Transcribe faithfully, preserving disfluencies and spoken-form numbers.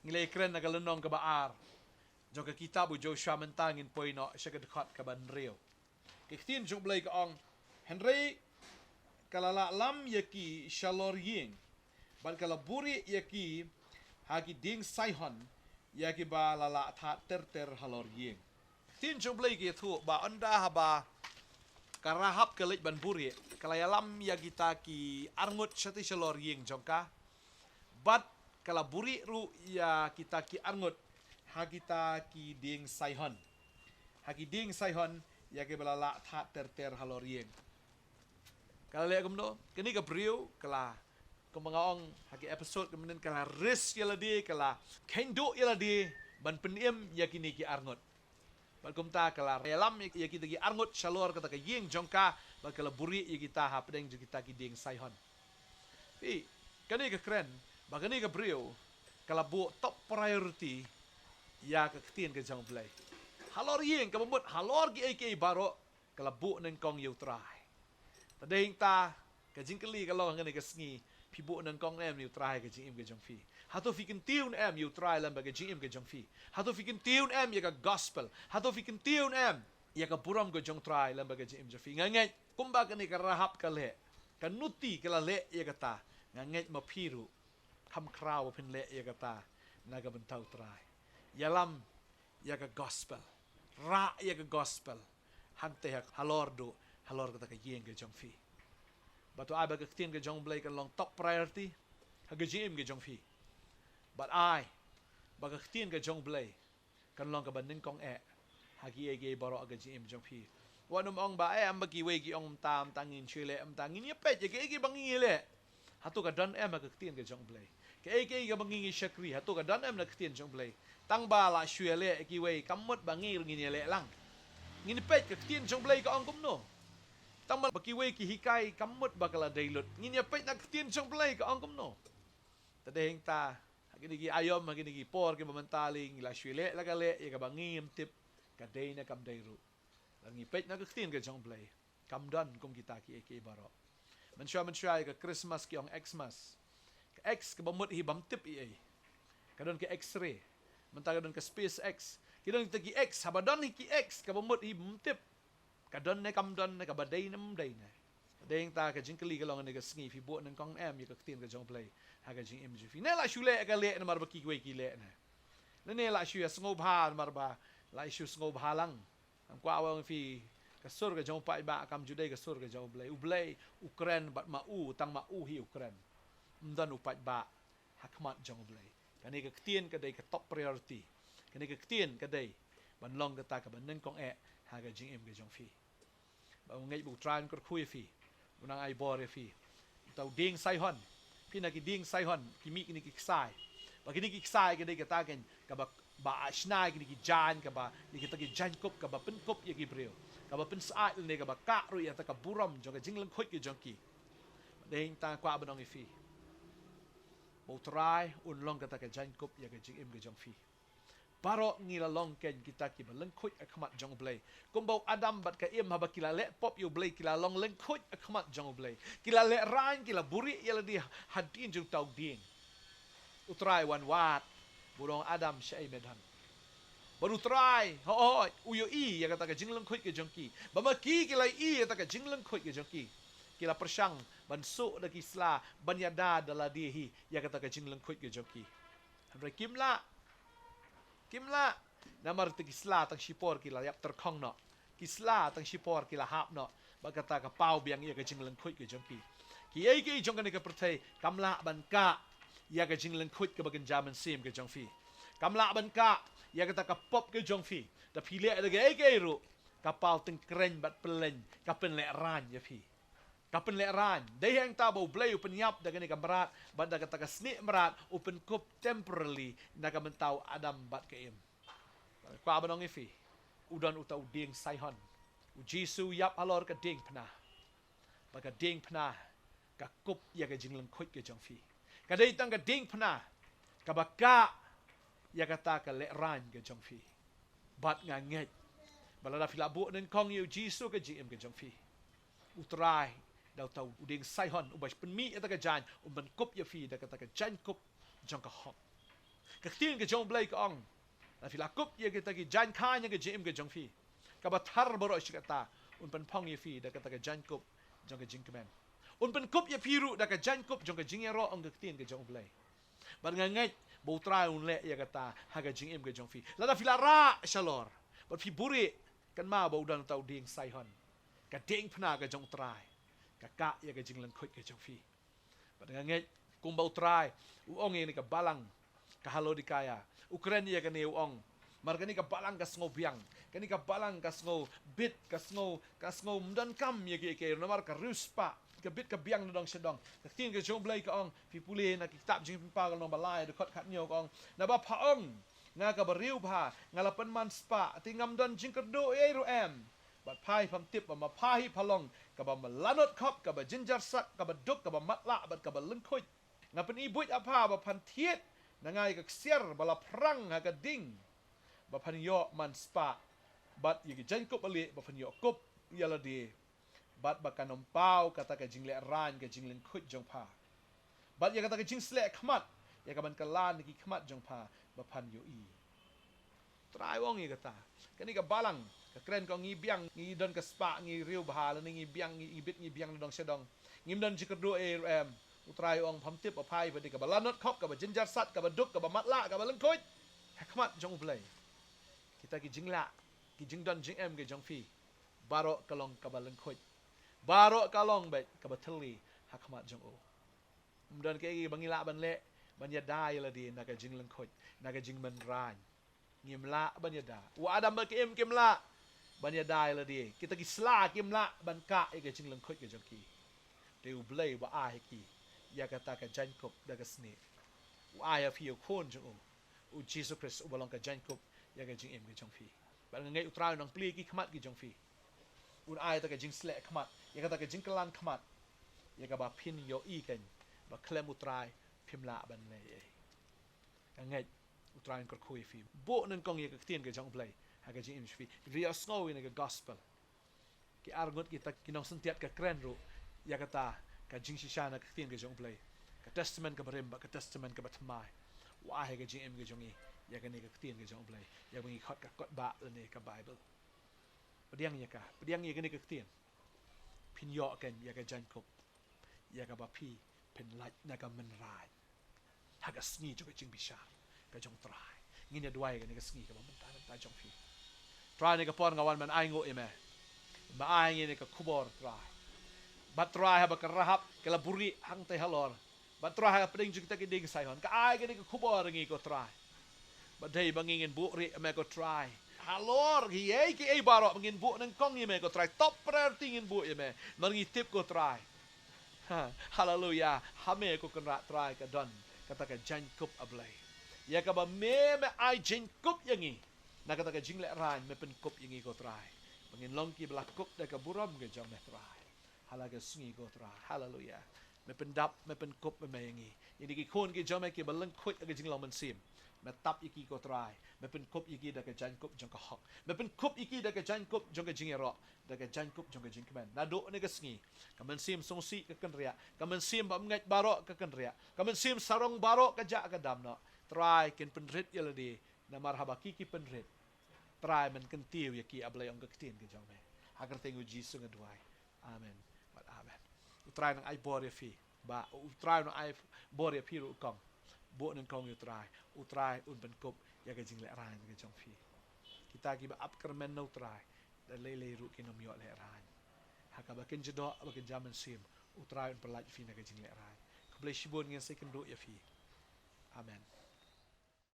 Ngi la ïakren na ka lynnong kaba ar jong ka kitab u Joshua, mynta ngin poi noh sha ka dkhot kaba hynriew. Ka ktien jong U Blei ka ong, hynrei ka la lah lam ïa ki shalor ïing, bad ka la buhrieh ïa ki ha ki dieng saihon, ïa kiba la lah thad ter ter halor ïing. Ka ktien jong U Blei ka ïathuh ba ynda haba ka Rahab ka leit ban buhrieh, ka la ïalam ïa kita ki arngut shatei shalor ïing jong ka, bad ka la buhrieh ruh ïa kita ki arngut ha kita ki dieng saihon, ha ki dieng saihon ïa kiba la lah thad ter ter halor ïing. Ka la leh kumno? Kane ka briew ka la, kumba nga ong ha ki episode ka mynnin, ka la risk ïa lade, ka la kynduh ïa lade ban pynim ïa kine ki arngut. Bad kumta ka la ïalam ïa kita ki arngut shalor kata ka ïing jong ka, bad ka la buhrieh ïa kita hapdeng jong kita ki dieng saihon. Phi, kane ka kren ba kane ka briew ka la buh top priority ïa ka ktien ka jong U Blei. Halor ïing, kaba mut halor kiei kiei baroh, ka la buh nyngkong ïa U Trai. Te dei hangta ka jingkylli ka long ha kane ka sngi, phi buh nyngkong ne em ïa U Trai ha ka jingim ka jong phi? Hato phi kyntiew ne em ïa U Trai lem bad ka jingim ka jong phi? Hato phi kyntiew ne em ïa ka gospel? Hato phi kyntiew ne em ïa ka burom ka jong U Trai lem bad ka jingim jong phi? Nga ngeit kumba kane ka Rahab ka leh, ka nuti ka la leh ïa kata, nga ngeit ma phi ruh kham khraw ba phin leh ïa kata na ka bynta U Trai. Ïalam ïa ka gospel, rah ïa ka gospel hangta ha, halor duh, halor kata ka ïing ka jong phi. Bad to ai ba ka ktien ka jong U Blei kan long top priority ha ka jingim ka jong phi. Bad ai ba ka ktien ka jong U Blei kan long kaba nyngkong eh ha kiei kiei baroh ha ka jingim jong phi. Wat nym ong ba, eh, em ba kiwei ki ong mynta, mynta ngin shu leh, mynta ngin ïa peit ïa kiei kiei ba ngin ïa leh. Hato ka don em ha ka ktien ka jong U Blei? Kiei kiei kaba ngi ngi shakri, hato ka don em na ka ktien jong U Blei? Tang ba la shu ïa leh kiwei, kam mut ba ngi ruh ngin ïa leh lang. Ngin peit ka ktien jong U Blei ka ong kumno. Tang ba kiwei ki hikai, kam mut ba ka la dei lut. Ngin ïa peit na ka ktien jong U Blei ka ong kumno. Te dei hangta ha kine ki aïom, ha kine ki por kiba mynta lei, ngi la shu ïa leh la ka leh ïa kaba ngim tip ka dei ne kam dei ruh. Lada ngi peit na ka ktien ka jong U Blei, kam don kum kita kiei kiei baroh. Mynshuwa mynshuwa ïa ka Christmas ki ong Xmas. Ka X kaba mut hi bym tip ei ei. Ka don ka X-ray. Mynta ka don ka space X. Ki don kita ki X, haba don hi ki X kaba mut hi bym tip ka don ne kam don ne, kaba dei ne ym dei ne. Dei hangta ka jingkylli ka long ha kane ka sngi, phi buh nyngkong em ïa ka ktien ka jong U Blei ha ka jingim jong phi? Ne la shu leh ka leh namar ba kiwei ki leh ne? Ne la shu ïa sngewbha namar ba la shu sngewbha lang? Ngan kwah ban ong ïa phi, ka sur ka jong u paidbah kam ju dei ka sur ka jong U Blei. U Blei u kren bad ma u, tang ma u hi u kren. Ym don u paidbah ha khmat jong U Blei. Kane ka ktien ka dei ka top priority. Kane ka ktien ka dei ban long kata kaba nyngkong eh ha ka jingim ka jong phi. Ba u ngeit ba U Trai un kyrkhu ïa phi, u nang ai bor ïa phi. Uta u dieng saihon, phi na ki dieng saihon ki mih kine ki ksai. Ba kine ki ksai ka dei kata kein kaba, ba shna kine ki jaiñ, kaba, kine kita ki jaiñkup kaba pynkup ïa ki briew, kaba pynsyaid lane kaba kah ruh ïa kata ka burom jong ka jinglyngkhuid ka jong ki. Dei hangta kwah ban ong ïa phi ba U Trai un long kata ka jaiñkup ïa ka jingim ka jong phi. Baroh ngi la long kein kita kiba lyngkhuid ha khmat jong U Blei. Kumba u Adam bad ka Im, haba ki la leh pop ïa U Blei, ki la long lyngkhuid ha khmat jong U Blei. Ki la lehraiñ, ki la buhrieh ïa lade hadien jong uta u dieng. U Trai u wan wad, u ong, Adam, shaei me don? Bad U Trai, hooid, u ïohi ïa kata ka jinglyngkhuid ka jong ki. Ba ma ki ki la ïohi ïa kata ka jinglyngkhuid ka jong ki, ki la pyrshang ban suh da ki sla, ban ïada da lade hi ïa kata ka jinglyngkhuid ka jong ki. Hynrei kim lah. Kim lah. Namar te ki sla tang shipor ki la ïap tyrkhong noh. Ki sla tang shipor ki la hap noh bad kata ka paw biang ïa ka jinglyngkhuid ka jong ki. Kiei kiei jong kane ka pyrthei kam lah ban kah ïa ka jinglyngkhuid kaba kynja mynsiem ka jong phi. Kam lah ban kah ïa kata ka pop ka jong phi. Da phi leh da kiei kiei ruh, ka paw tyngkreiñ bad pylleiñ ka pynlehraiñ ïa phi. Ka pynlehraiñ. Dei hangta ba U Blei u pynïap da kane ka mrad, bad da kata ka snieh mrad u pynkup temporarily na ka bynta u Adam bad ka Im. Kwah ban ong ïa phi, u don uta u dieng saihon. U Jisu u ïap halor ka diengphna. Bad ka diengphna ka kup ïa ka jinglyngkhuid ka jong phi. Ka dei tang ka diengphna kaba kah ïa kata ka lehraiñ ka jong phi. Bad nga ngeit ba lada phi la buh nyngkong ïa U Jisu ha ka jingim ka jong phi, U Trai, da uta u dieng saihon uba pynmih ïa kata ka jaiñ, un pynkup ïa phi da kata ka jaiñkup jong ka hok. Ka ktien ka jong U Blei ka ong, lada phi la kup ïa kita ki jaiñkha ïa ka jingim ka jong phi, kaba thar baroh shi katta, un pynphong ïa phi da kata ka jaiñkup jong ka jingkmen. Un pynkup ïa phi ruh da ka jaiñkup jong ka jingïaroh, ong ka ktien ka jong U Blei. Bad nga ngeit ba U Trai un leh ïa kata ha ka jingim ka jong phi. Lada phi la rah shalor bad phi buhrieh, kynmaw ba u don uta u dieng Saion, ka diengphna ka jong U Trai, ka kah ïa ka jinglyngkhuid ka jong phi. Bad nga ngeit kumba U Trai u ong ïa kane ka balang ka ha Laodikaia, u kren ïa kane, u ong, mar kane ka balang ka sngew biang, kane ka balang ka sngew bit, ka sngew, ka sngew ym donkam ïa kiei kiei, namar ka riewspah ka bit ka biang na dong sha dong. Ka ktien ka jong U Blei ka ong, phi pule na ki kitab Jingpynpaw ka lynnong ba lai, dkhot khathynñiew, ka ong, naba pha ong, nga kaba riewbha, nga la pynman spah, te ngam don jingkyrduh ei ruh em. Bad pha hi pham tip ba ma pha hi pha long kaba malanot khop, kaba jynjar sat, kaba duk, kaba matlah bad kaba lyngkhuid. Nga pyni buit ha pha ba phan thied na nga ïa ka ksiar ba la phrang ha ka ding, ba phan ïoh man spah, bad ïa ka jaiñkup balieh ba phan ïoh kup ïa lade, bad ba kan ym paw kata ka jinglehrain ka jinglyngkhuid jong pha, bad ïa kata ka jingsleh khmat, ïa kaban kylla na ki khmat jong pha ba phan ïohi. Trai u ong ïa kata. Kane ka balang ka kren, ka ong, ngi biang, ngi don ka spah, ngi riewbha, lane ngi biang, ngi bit, ngi biang na dong sha dong, ngim don jingkyrduh ei ruh em. U Trai u ong, pham tip ba pha hi pha dei kaba lanot khop, kaba jynjar sat, kaba duk, kaba matlah, kaba lyngkhuid ha khmat jong U Blei. Kita ki jinglah, ki jingdon jingem ki jong phi, baroh ka long kaba lyngkhuid, baroh ka long beit kaba thylli ha khmat jong u. Ym don kaei ba ngi lah ban leh ban ïada ïa lade na ka jinglyngkhuid, na ka jingmynrain. Ngim lah ban ïada. U Adam bad ka Im kim lah ban ïada ïa lade. Kita ki sla kim lah ban kah ïa ka jinglyngkhuid ka jong ki. Te U Blei uba ai ha ki ïa kata ka jaiñkup da ka snieh, u ai ha phi ïa u khun jong u, U Jisu Khrist, uba long ka jaiñkup ïa ka jingim ka jong phi. Bad nga ngeit U Trai un nang plie ki khmat ki jong phi, un ai kata ka jingsleh khmat, ïa kata ka jingkylla khmat, ïa kaba phin ïohi kein ba khlem U Trai phim lah ban leh ei. Nga ngeit U Trai un kyrkhu ïa phi. Buh nyngkong ïa ka ktien ka jong U Blei ha ka jingim jong phi. Phi ïohsngew ïa kane ka gospel. Ki arngut kita ki nongsyntiat ka kren ruh ïa kata ka jingshisha na ka ktien ka jong U Blei, ka Testament kaba rim bad ka Testament kaba thymmai. U ai ha ka jingim ka jong ngi ïa kane ka ktien ka jong U Blei, ïa ba ngi khot ka kot bah lane ka Baibl. Pdiang ïa ka, pdiang ïa kane ka ktien, phin ïoh kein ïa ka jaiñkup, ïa kaba phi phin lait na ka mynrain ha ka sngi jong ka jingbishar ka jong U Trai. Ngin ïa duwai kane ka sngi kaba mynta mynta jong phi. Trai, kane ka por nga wan ban ainguh ïa me. Me ai ngi kane ka khubor, Trai. Bad Trai, haba ka Rahab ka la buhrieh hangtei halor, bad Trai, ha ka pdeng jong kita ki dieng Saion, ka ai kane ka khubor ïa ngi, ko Trai. Bad dei ba ngi ngin buhrieh ïa me, ko Trai. Halor kiei kiei baroh ba ngin buh nyngkong ïa me, ko Trai. Top priority ngin buh ïa me. Namar ngi tip, ko Trai, ha, haleluya, ha me, ko Kynrad Trai, ka don kata ka jaiñkup, A Blei, ïa kaba me, me ai jingkup ïa ngi. Na kata ka jinglehrain me pynkup ïa ngi, ko Trai, ba ngin long kiba la kup da ka burom ka jong me, Trai, ha la ka sngi, ko Trai. Haleluya. Me pyndap, me pynkup me ïa ngi, ïa ngi ki khun ki jong me kiba lyngkhuid ha ka jinglong mynsiem. Me tap ïa ki, ko Trai. Me pynkup ïa ki da ka jaiñkup jong ka hok. Me pynkup ïa ki da ka jaiñkup jong ka jingïaroh, da ka jaiñkup jong ka jingkmen. Naduh kane ka sngi, ka mynsiem sngewsih ka kynriah, ka mynsiem bymngeit baroh ka kynriah, ka mynsiem sarong baroh ka jah ka dam noh. Trai, kin pynrit ïa lade, namar haba ki ki pynrit, Trai, men kyntiew ïa ki, A Blei, ong ka ktien ka jong me. Ha ka kyrteng U Jisu nga duwai. Amen bad amen. U Trai nang ai bor ïa phi. Ba U Trai nang ai bor ïa phi ruh, kong. Buh nyngkong ïa U Trai. U Trai un pynkup ïa ka jinglehrain ka jong phi. Kita kiba ap kyrmen na U Trai, da lei lei ruh kin ym ïoh lehrain. Ha kaba kin jadoh, ba kin jam mynsiem, U Trai un pynlait phi na ka jinglehrain. Khublei shibun, ngin sa ïakynduh ïa phi. Amen.